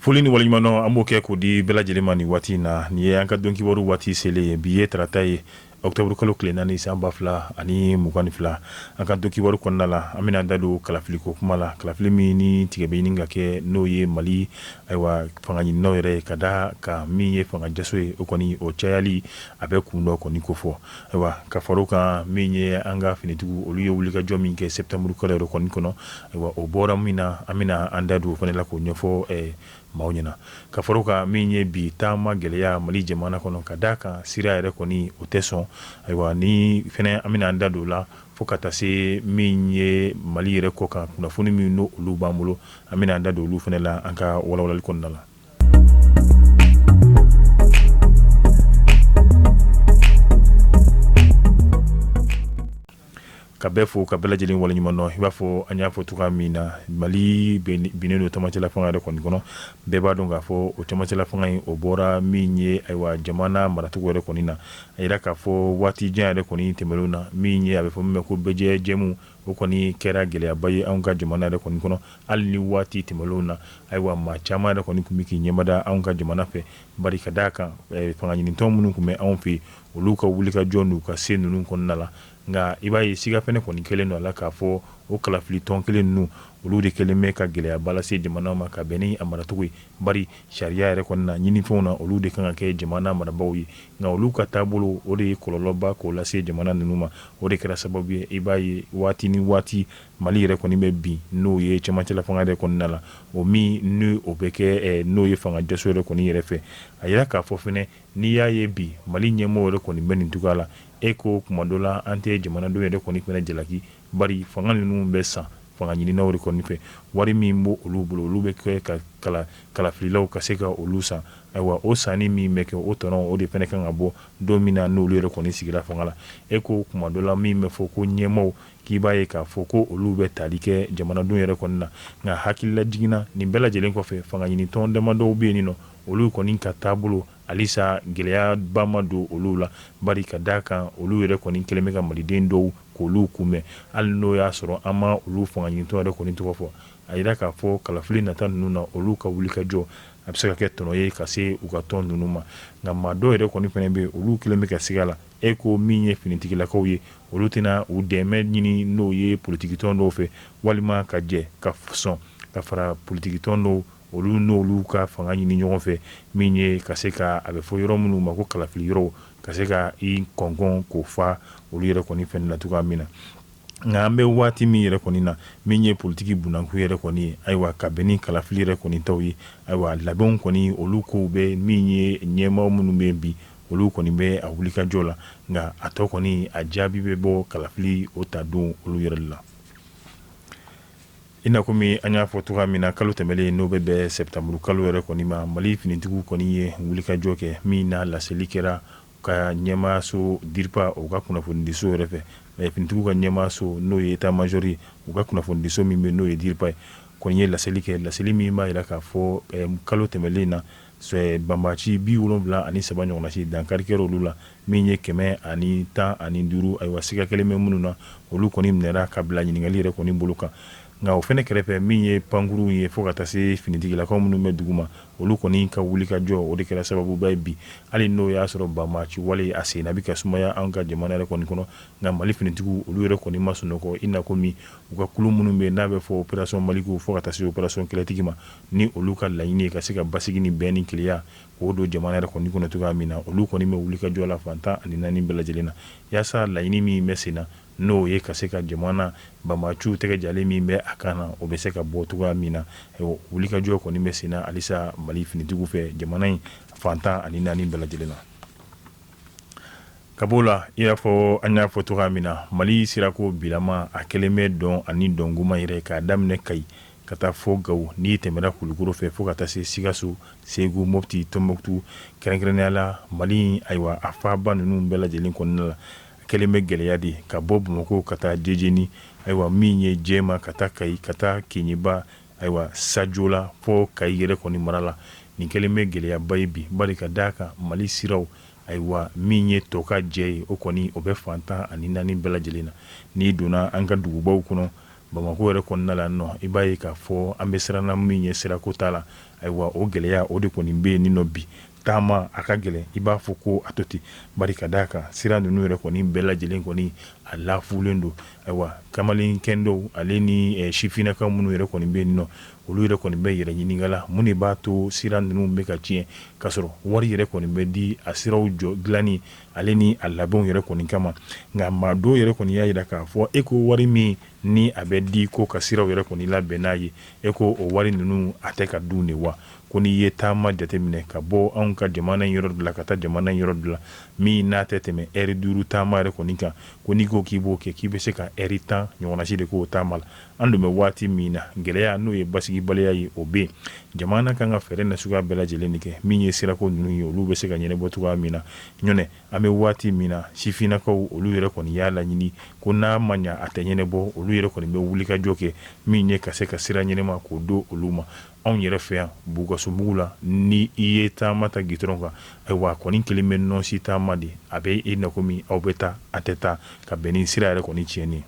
Foli ni waleɲumandɔn an b'o kɛ k'o di bɛɛ lajɛlen ma nin waati in na. Nin ye an ka don kibaru waati selen ye. Bi ye tarata ye, octobre kalo tile 4, san 2022. An ka don kibaru kɔnɔna la, an bɛna an da don kalafiliko kuma la, kalafili min ni tigɛ bɛ ɲini ka kɛ, n'o ye Mali ayiwa fanga ɲininaw yɛrɛ ye, ka da kan min ye fanga jaso ye, o kɔni o cayali a bɛ kun dɔ kɔni kofɔ. Ayiwa, ka fara o kan, min ye an ka finitigiw, olu ye wulikajɔ min kɛ septembre kalo yɛrɛ kɔni kɔnɔ, ayiwa o bɔra min na, an bɛna an da don o fana la k'o ɲɛfɔ maaw ɲɛna. Ka fara o kan, min ye bi taama gɛlɛya Mali jamana kɔnɔ, ka d'a kan sira yɛrɛ kɔni o tɛ sɔn, ayiwa ni fana an bɛna an da don o la, fo ka taa se min ye Mali yɛrɛ kɔ kan kunnafoni min n'o olu b'an bolo, an bɛna an da don olu fana la an ka walawalali kɔnɔna la. Ka bɛɛ fo ka bɛɛ lajɛlen waleɲuman dɔn. I b'a fɔ an y'a fɔ cogoya min na, Mali binnen don camancɛla fanga yɛrɛ kɔni kɔnɔ. Bɛɛ b'a dɔn k'a fɔ o camancɛla fanga in, o bɔra min ye ayiwa jamana maracogo yɛrɛ kɔni na. A jira k'a fɔ waati jan yɛrɛ kɔni tɛmɛnlenw na, min ye a bɛ fɔ min ma ko bɛɛjɛ jɛmu, o kɔni kɛra gɛlɛyaba ye anw ka jamana yɛrɛ kɔni kɔnɔ. Hali ni waati tɛmɛnlenw na, ayiwa maa caman yɛrɛ kɔni tun bɛ k'i ɲɛmada anw ka jamana fɛ, bari ka d'a kan fanga ɲinitɔn minnu tun bɛ anw fɛ yen, olu ka wulikajɔ n'u ka se ninnu kɔnɔna la. Nka i b'a ye siga fana kɔni kɛlen don a la k'a fɔ o kalafili tɔn kelen ninnu, olu de kɛlen bɛ ka gɛlɛyaba lase jamana ma ka bɛn ni a maracogo ye, bari sariya yɛrɛ kɔni na ɲinifɛnw na, olu de kan ka kɛ jamana marabaaw ye. Nka olu ka taabolo, o de ye kɔlɔlɔba k'o lase jamana ninnu ma. O de kɛra sababu ye, i b'a ye waati ni waati Mali yɛrɛ kɔni bɛ bin, n'o ye cɛmancɛla fanga yɛrɛ kɔnɔna la, o min ni o bɛ kɛ n'o ye fanga jaso yɛrɛ kɔni yɛrɛ fɛ. A yira k'a fɔ fana, n'i y'a ye bi Mali ɲɛmɔgɔ yɛrɛ kɔni bɛ nin cogoya la, e ko kuma dɔ la an tɛ jamanadenw yɛrɛ kɔni fana jalaki, bari fanga ninnu bɛ san fanga ɲininaw de kɔni fɛ. Wari min b' olu bolo, olu bɛ kɛ ka kalafililaw ka se ka olu san. Ayiwa, o sanni min bɛ kɛ, o tɔnɔ o de fana kan ka bɔ don min na n'olu yɛrɛ kɔni sigira fanga la. E ko kuma dɔ la min bɛ fɔ ko ɲɛmɔgɔw, k'i b'a ye k'a fɔ ko olu bɛ tali kɛ jamanadenw yɛrɛ kɔni na. Nka hakilila jiginna nin bɛɛ lajɛlen kɔfɛ, fanga ɲinitɔn damadɔw bɛ yen nɔ, olu kɔni ka taabolo halisa gɛlɛyaba ma don olu la, bari ka d'a kan olu yɛrɛ kɔni kɛlen bɛ ka maliden dɔw k'olu kunbɛn, hali n'o y'a sɔrɔ an ma olu fanga ɲinitɔn yɛrɛ kɔni tɔgɔ fɔ. A jira k'a fɔ kalafili nata ninnu na, olu ka wulikajɔ a bɛ se ka kɛ tɔnɔ ye ka se u ka tɔn ninnu ma. Nka maa dɔw yɛrɛ kɔni fana bɛ yen, olu kɛlen bɛ ka siga la. E ko min ye finitigilakaw ye, olu tɛna u dɛmɛ ɲini n'o ye politikitɔn dɔw fɛ, walima ka jɛ ka sɔn ka fara politikitɔn dɔw olu n'olu ka fanga ɲini ɲɔgɔn fɛ, min ye ka se ka a bɛ fɔ yɔrɔ minnu ma ko kalafili yɔrɔw, ka se ka i kɔnkɔn k'o fa olu yɛrɛ kɔni fɛn na cogoya min na. Nka an bɛ waati min yɛrɛ kɔni na, min ye politiki bunakun yɛrɛ kɔni ye, ayiwa ka bɛn ni kalafili yɛrɛ kɔni taw ye, ayiwa labɛnw kɔni olu kow bɛ min ye ɲɛmaaw minnu bɛ bi, olu kɔni bɛ a wulikajɔ la. Nka a tɔ kɔni a jaabi bɛ bɔ kalafili o ta don olu yɛrɛ la. I n'a komi an y'a fɔ cogoya min na, kalo tɛmɛlen n'o bɛ bɛn septembre kalo yɛrɛ kɔni ma, Mali finitigiw kɔni ye wulikajɔ kɛ min na laseli kɛra ka ɲɛmaaso DIRPA, u ka kunnafonidiso yɛrɛ fɛ. Finitigiw ka ɲɛmaaso n'o ye état major ye, u ka kunnafonidiso min bɛ n'o ye DIRPA ye, kɔni ye laseli kɛ, laseli min b'a jira k'a fɔ kalo tɛmɛlen na, banbaanci 73 ɲɔgɔnna si dankari kɛra olu la, min ye 115, ayiwa siga kɛlen bɛ minnu na, olu kɔni minɛra ka bila ɲininkali yɛrɛ kɔni bolo kan. Nka o fana kɛrɛfɛ, min ye pankurunw ye fo ka taa se finitigilakaw minnu bɛ dugu ma, olu kɔni ka wulikajɔ o de kɛra sababuba ye bi, hali n'o y'a sɔrɔ banbaanci wale a sen na bɛ ka sumaya an ka jamana yɛrɛ kɔni kɔnɔ. Nka Mali finitigiw olu yɛrɛ kɔni ma sunɔgɔ, i n'a komi u ka kulu minnu bɛ n'a bɛ fɔ opération Maliko fo ka taa se opération Kɛlɛtigi ma, ni olu ka laɲini ye ka se ka basigi ni bɛn ni kelenya k'o don jamana yɛrɛ kɔni kɔnɔ cogoya min na, olu kɔni bɛ wulikajɔ la fan 14 bɛɛ lajɛlen na, yaasa laɲini min bɛ sen na, n'o ye ka se ka jamana banbaanciw tɛgɛ jalen min bɛ a kan na, o bɛ se ka bɔ cogoya min na. Wulikajɔ kɔni bɛ sen na halisa Mali finitigiw fɛ jamana in fan 14 bɛɛ lajɛlen na. Ka b'o la, i n'a fɔ an y'a fɔ cogoya min na, Mali sirako bilama a kɛlen bɛ dɔn ani dɔnkuma yɛrɛ, k'a daminɛ Kayi ka taa fo Gawo, n'i tɛmɛna Kulukoro fɛ fo ka taa se Sikaso, Segu, Mopti, Tɔnbɔkutu, kɛrɛnkɛrɛnnenya la Mali, ayiwa a faaba ninnu bɛɛ lajɛlen kɔnɔna la, a kɛlen bɛ gɛlɛya de ka bɔ Bamakɔ ka taa Jejeni, ayiwa min ye Jɛma ka taa Kayi ka taa Keɲeba, ayiwa Sajola fo Kayi yɛrɛ kɔni mara la. Nin kɛlen bɛ gɛlɛyaba ye bi, bari ka d'a kan Mali siraw, ayiwa min ye tɔ ka jɛ ye, o kɔni o bɛ fan 14 bɛɛ lajɛlen na. N'i donna an ka dugubaw kɔnɔ, Bamakɔ yɛrɛ kɔnɔna la nɔ, i b'a ye k'a fɔ an bɛ siran na min ye sirako ta la, ayiwa, o gɛlɛya o de kɔni bɛ yen nɔ bi. Taama a ka gɛlɛn, i b'a fɔ ko a to ten, bari ka d'a kan sira ninnu yɛrɛ kɔni bɛɛ lajɛlen kɔni a lafulen don. Ayiwa, kamalen kɛndɔw ale ni sifinnakaw minnu yɛrɛ kɔni bɛ yen nɔ, olu yɛrɛ kɔni bɛ yɛrɛ ɲininka la mun de b'a to sira ninnu bɛ ka tiɲɛ, k'a sɔrɔ wari yɛrɛ kɔni bɛ di a siraw jɔ dilanni ale ni a labɛnw yɛrɛ kɔni kama. Nka maa dɔw yɛrɛ kɔni y'a jira k'a fɔ e ko wari min ni a bɛ di ko ka siraw yɛrɛ kɔni labɛn n'a ye, e ko o wari ninnu a tɛ ka dun de wa? Ko n'i ye taama jateminɛ ka bɔ anw ka jamana in yɔrɔ dɔ la ka taa jamana in yɔrɔ dɔ la min n'a tɛ tɛmɛ ɛri 5 taama yɛrɛ kɔni kan, ko n'i ko k'i b'o kɛ, k'i bɛ se ka ɛri 10 ɲɔgɔnna si de k'o taama la. An dun bɛ waati min na, gɛlɛya n'o ye basigibaliya ye, o bɛ yen. Jamana kan ka fɛɛrɛ nasuguya bɛɛ lajɛlen de kɛ min ye sirako ninnu ye, olu bɛ se ka ɲɛnabɔ cogoya min na. Ɲɔnɛ an bɛ waati min na, sifinnakaw olu yɛrɛ kɔni y'a laɲini ko n'a ma ɲa a tɛ ɲɛnabɔ, olu yɛrɛ kɔni bɛ wulikajɔ kɛ min ye ka se ka sira ɲɛnama k'o don olu ma. Anw yɛrɛ fɛ yan Bulukasunbugu la, ni i ye taama ta gitɔrɔn kan, ayiwa, a kɔni kelen bɛ nɔnsi taama de, a bɛ i na komi aw bɛ taa, a tɛ taa ka bɛn ni sira yɛrɛ kɔni tiɲɛni ye.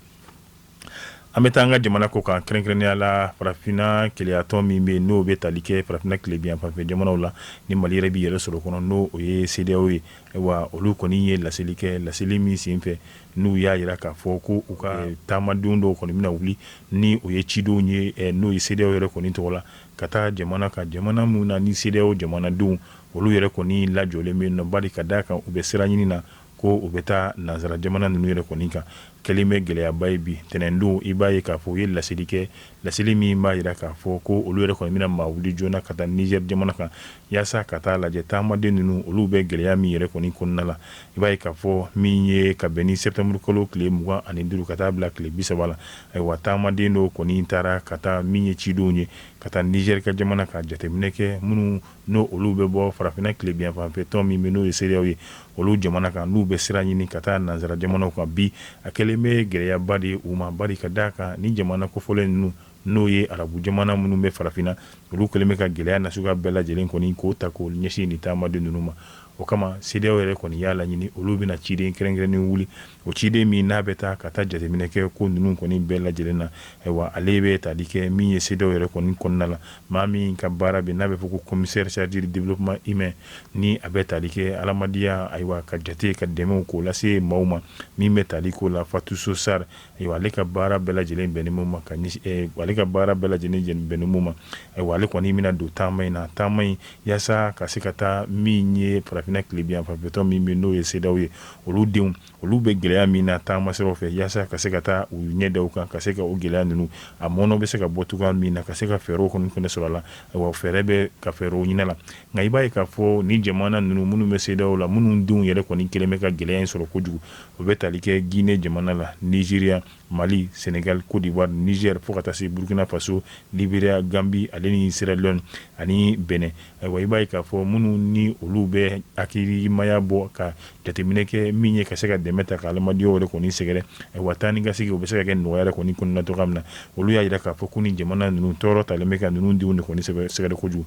An bɛ taa an ka jamana kɔkan, kɛrɛnkɛrɛnnenya la farafinna kelenyatɔn min bɛ yen, n'o bɛ tali kɛ farafinna tilebinyanfanfɛ jamanaw la, ni Mali yɛrɛ b'i yɛrɛ sɔrɔ kɔnɔ, n'o o ye CEDEAO ye. Ayiwa, olu kɔni ye laseli kɛ, laseli min senfɛ n'u y'a jira k'a fɔ ko u ka taamadenw dɔw kɔni bɛna wuli, ni o ye cidenw ye, n'o ye CEDEAO yɛrɛ kɔni tɔgɔ la, ka taa jamana kan, jamana min na ni CEDEAO jamanadenw olu yɛrɛ kɔni lajɔlen bɛ yen nɔ, bari ka d'a kan u bɛ sira ɲini na ko u bɛ taa nansara jamana ninnu yɛrɛ kɔni kan. Kɛlen bɛ gɛlɛyaba ye bi tɛnɛndon, i b'a ye k'a fɔ u ye laseli kɛ, laseli min b'a jira k'a fɔ ko olu yɛrɛ kɔni bɛna maa wuli joona ka taa Niger jamana kan, yaasa ka taa lajɛ taamaden ninnu olu bɛ gɛlɛya min yɛrɛ kɔni kɔnɔna la. I b'a ye k'a fɔ min ye ka bɛn ni septembre kalo tile 25 ka taa bila tile 30 la, ayiwa, taamaden dɔw kɔni taara ka taa min ye cidenw ye ka taa Niger ka jamana ka jateminɛ kɛ, minnu n'o olu bɛ bɔ farafinna tilebinyanfanfɛ tɔn min bɛ n'o ye CEDEAO ye, olu jamana kan, n'u bɛ sira ɲini ka taa nansara jamanaw kan. Bi a kɛlen bɛ gɛlɛyaba de ye u ma, bari ka d'a kan ni jamana kofɔlen ninnu, n'o ye arabu jamana minnu bɛ farafinna, olu kɛlen bɛ ka gɛlɛya nasuguya bɛɛ lajɛlen kɔni k'o ta k'o ɲɛsin nin taamaden ninnu ma. O kama CEDEAO yɛrɛ kɔni y'a laɲini olu bɛna ciden kɛrɛnkɛrɛnnen wuli, o ciden min n'a bɛ taa ka taa jateminɛ kɛ ko ninnu kɔni bɛɛ lajɛlen na. Ayiwa, ale bɛ tali kɛ min ye CEDEAO yɛrɛ kɔni kɔnɔna la, maa min ka baara bɛ n'a bɛ fɔ ko commissaire chargé du développement humain, ni a bɛ tali kɛ adamadenya, ayiwa, ka jate ka dɛmɛw k'o lase maaw ma, min bɛ tali k'o la, Fatou Sow Sarr. Ayiwa, ale ka baara bɛɛ lajɛlen bɛnnen b'o ma ka ale ka baara bɛɛ lajɛlen bɛnnen b'o ma. Ayiwa, ale kɔni bɛna don taama in na, taama in yaasa ka se ka taa min ye farafinna tilebinyanfanfɛ tɔn min bɛ n'o ye CEDEAO ye, olu denw olu bɛ gɛlɛya min na taama siraw fɛ, yaasa ka se ka taa u ɲɛ da u kan, ka se ka o gɛlɛya ninnu a mɔnɔ bɛ se ka bɔ cogoya min na, ka se ka fɛɛrɛw kɔni fɛnɛ sɔrɔ a la. Ayiwa, fɛɛrɛ bɛ ka fɛɛrɛw ɲini a la. Nka i b'a ye k'a fɔ ni jamana ninnu minnu bɛ CEDEAO la, minnu denw yɛrɛ kɔni kɛlen bɛ ka gɛlɛya in sɔrɔ kojugu, o bɛ tali kɛ Guinée jamana la, Nigeria, Mali, Sénégal, Côte d'Ivoire, Niger, fo ka taa se Burkina Faso, Liberia, Gambie ale ni Sierra Leone ani Benin. Ayiwa, i b'a ye k'a fɔ minnu ni olu bɛ hakilimaya bɔ ka jateminɛ kɛ min ye ka se ka dɛmɛ ta ka adamadenya yɛrɛ kɔni sɛgɛrɛ, ayiwa, taa ni ka segin o bɛ se ka kɛ nɔgɔya yɛrɛ kɔni kɔnɔna cogoya min na, olu y'a jira k'a fɔ ko ni jamana ninnu tɔɔrɔ talen bɛ ka ninnu denw de kɔni sɛgɛrɛ kojugu.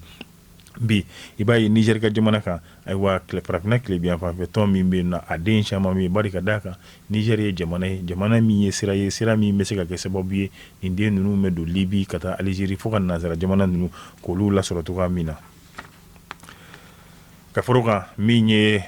Bi i b'a ye Niger ka jamana kan, ayiwa, farafinna tilebinyanfanfɛ tɔn min bɛ yen na, a den caman bɛ yen, bari ka d'a kan Niger ye jamana ye, jamana min ye sira ye, sira min bɛ se ka kɛ sababu ye nin den ninnu bɛ don Libye ka taa Algérie fo ka nansara jamana ninnu k'olu lasɔrɔ cogoya min na. Ka fara o kan, min ye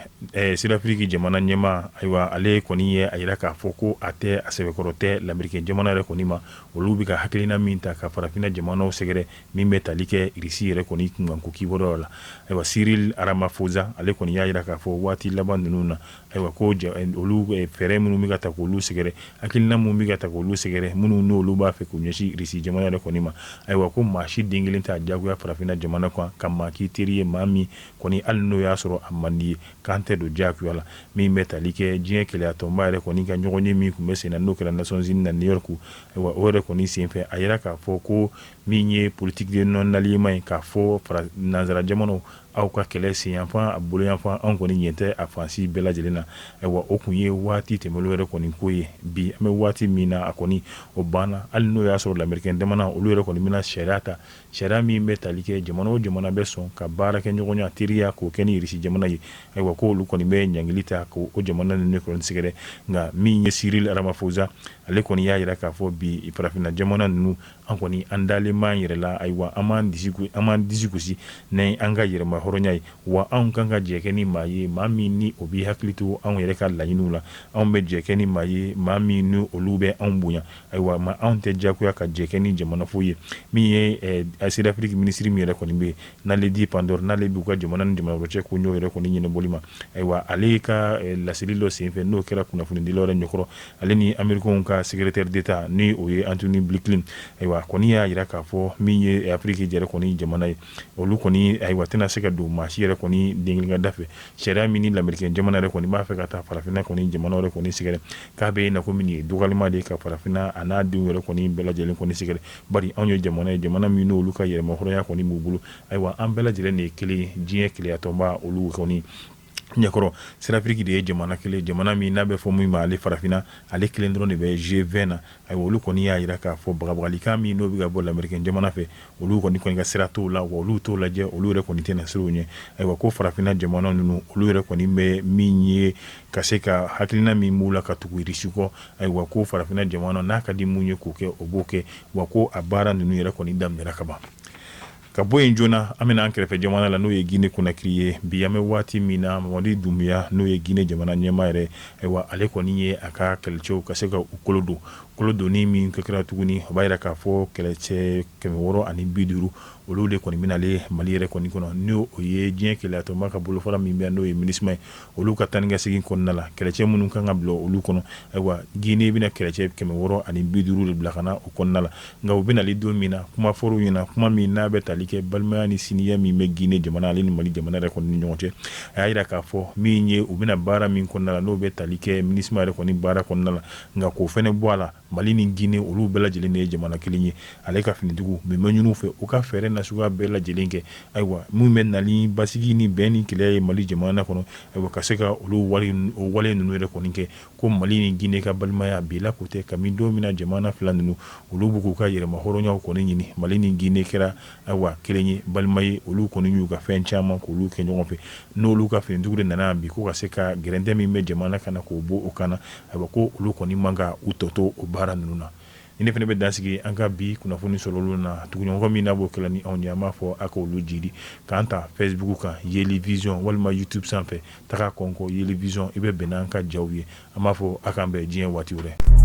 Sud-Afrique jamana ɲɛmaa, ayiwa, ale kɔni ye a jira k'a fɔ ko a tɛ a sɛbɛkɔrɔ tɛ Lamerikɛn jamana yɛrɛ kɔni ma, olu bɛ ka hakilina min ta ka farafinna jamanaw sɛgɛrɛ min bɛ tali kɛ Irisi yɛrɛ kɔni kunkanko kibaruyaw la. Ayiwa, Cyril Ramaphosa, ale kɔni y'a jira k'a fɔ waati laban ninnu na, ayiwa, ko olu fɛɛrɛ minnu bɛ ka ta k'olu sɛgɛrɛ, hakilina minnu bɛ ka ta k'olu sɛgɛrɛ, minnu n'olu b'a fɛ k'u ɲɛsin Irisi jamana yɛrɛ kɔni ma, ayiwa, ko maa si den kelen t'a jagoya farafinna jamana kan ka maa k'i teri ye, maa min kɔni hali n'o y'a sɔrɔ a man di ye, k'an tɛ don jagoya la. Min bɛ tali kɛ diɲɛ kelenyatɔnba yɛrɛ kɔni ka ɲɔgɔnye min tun bɛ sen na, n'o kɛra Nations Unies na New York, ayiwa, o yɛrɛ kɔni senfɛ, a yira k'a fɔ ko min ye politique de non alignement ye, k'a fɔ nansara jamanaw Aw ka kɛlɛ senyanfan a boloyanfan, anw kɔni ɲɛ tɛ a fansi bɛɛ lajɛlen na. Ayiwa, o kun ye waati tɛmɛnen yɛrɛ kɔni ko ye. Bi an bɛ waati min na, a kɔni o banna, hali n'o y'a sɔrɔ lamerikɛn jamana olu yɛrɛ kɔni bɛna sariya ta, sariya min bɛ tali kɛ jamana o jamana bɛ sɔn ka baara kɛ ɲɔgɔnya, teriya k'o kɛ ni Irisi jamana ye. Ayiwa, ko olu kɔni bɛ ɲangili ta k'o jamana ninnu kɔni sɛgɛrɛ. Nka min ye Cyril Ramaphosa, ale kɔni y'a jira k'a fɔ bi farafinna jamana ninnu, an kɔni an dalen b'an yɛrɛ la. Ayiwa, an b'an disi gosi ni an ka yɛrɛma hɔrɔnya ye, wa anw kan ka jɛ kɛ ni maa ye, maa min ni o b'i hakili to anw yɛrɛ ka laɲiniw la. Anw bɛ jɛ kɛ ni maa ye, maa min ni olu bɛ anw bonya. Ayiwa, ma anw tɛ diyagoya ka jɛ kɛ ni jamana foyi ye. Min ye Sud-Afrique minisiri min yɛrɛ kɔni bɛ yen, Naledi Pandor, n'ale b'u ka jamana ni jamana wɛrɛ cɛ koɲɛw yɛrɛ kɔni ɲɛnabɔli ma, ayiwa, ale ka laseli dɔ senfɛ, n'o kɛra kunnafonidilaw yɛrɛ ɲɛkɔrɔ, ale ni Américains ka secrétaire d'État, ni o ye Antony Blinken, ayiwa, kɔni y'a jira k'a fɔ min ye Afrique yɛrɛ kɔni jamana ye, olu kɔni, ayiwa, tɛna se ka don maa si yɛrɛ kɔni den kelen ka da fɛ. Sariya min ni lamerikɛn jamana yɛrɛ kɔni b'a fɛ ka taa farafinna kɔni jamana yɛrɛ kɔni sɛgɛrɛ, k'a bɛ na komi nin ye dɔgɔyalima de ye ka farafinna a n'a denw yɛrɛ kɔni bɛɛ lajɛlen kɔni sɛgɛrɛ, bari anw ye jamana ye, jamana min n'olu ka yɛrɛmahɔrɔnya kɔni b'u bolo. Ayiwa, an bɛɛ lajɛlen de ye kelen ye diɲɛ kelenyatɔnba olu kɔni ɲɛkɔrɔ. Sud-Afrique de ye jamana kelen, jamana min n'a bɛ fɔ min ma ale farafinna, ale kelen dɔrɔn de bɛ G20 na. Ayiwa, olu kɔni y'a jira k'a fɔ bagabagalikan min n'o bɛ ka bɔ lamerikɛn jamana fɛ, olu kɔni kɔni ka sira t'o la, wa olu t'o lajɛ, olu yɛrɛ kɔni tɛna siran o ɲɛ. Ayiwa, ko farafinna jamana ninnu, olu yɛrɛ kɔni bɛ min ye ka se ka hakilina min b'u la ka tugu Irisi kɔ, ayiwa, ko farafinna jamana n'a ka di mun ye k'o kɛ, o b'o kɛ, wa ko a baara ninnu yɛrɛ kɔni daminɛra ka ban. Ka bɔ yen joona, an bɛna an kɛrɛfɛ jamana la, n'o ye Guinée Conakry ye. Bi an bɛ waati min na, Mamadi Doumbouya, n'o ye Guinée jamana ɲɛmaa yɛrɛ, ayiwa, ale kɔni ye a ka kɛlɛcɛw ka se ka u kolo don. Kolo donni min kɛra tuguni, o b'a jira k'a fɔ kɛlɛcɛ 650, olu de kɔni bɛna ale Mali yɛrɛ kɔni kɔnɔ, n'o ye diɲɛ kelenyatɔnba ka bolofara min bɛ yan, n'o ye MINUSMA ye, olu ka taa ni ka segin kɔnɔna la, kɛlɛcɛ minnu kan ka bila olu kɔnɔ. Ayiwa, Guinée bɛna kɛlɛcɛ 650 de bila ka na o kɔnɔna la. Nka u bɛna don min na, kuma fɔr'u ɲɛna, kuma min n'a bɛ tali kɛ balimaya ni sinjiya min bɛ Guinée jamana ale ni Mali jamana yɛrɛ kɔni ni ɲɔgɔn cɛ. A y'a jira k'a fɔ min ye u bɛna baara min kɔnɔna la, n'o bɛ tali kɛ MINUSMA yɛrɛ kɔni baara kɔnɔna la, nka k'o fana bɔ a la, Mali ni Guinée olu bɛɛ lajɛlen de ye jamana kelen ye. Ale ka finitigiw min bɛ ɲini u fɛ, u ka fɛɛrɛ nasuguya bɛɛ lajɛlen kɛ, ayiwa, min bɛ na ni basigi ni bɛn ni kelenya ye Mali jamana kɔnɔ, ayiwa, ka se ka olu wale ninnu yɛrɛ kɔni kɛ. Ko Mali ni Guinée ka balimaya bi la ko tɛ, kabini don min na jamana fila ninnu olu b'u k'u ka yɛrɛmahɔrɔnyaw kɔni ɲini, Mali ni Guinée kɛra, ayiwa, kelen ye, balima ye. Olu kɔni y'u ka fɛn caman k'olu kɛ ɲɔgɔn fɛ. N'olu ka finitigiw de nana bi ko ka se ka gɛrɛntɛ min bɛ jamana kan na, k'o bɔ o kan na, ayiwa, ko olu kɔni man ka u tɔ to o baara ninnu na. Ni ne fana bɛ dan sigi an ka bi kunnafoni sɔrɔlenw na. Tuguɲɔgɔn min n'a b'o kɛla ni anw ye, an b'a fɔ a k'olu jidi k'an ta Facebook kan Yeli Vision, walima YouTube sanfɛ, taga kɔnkɔ Yeli Vision, i bɛ bɛn n'an ka jaw ye. An b'a fɔ a k'an bɛn diɲɛ waati wɛrɛ.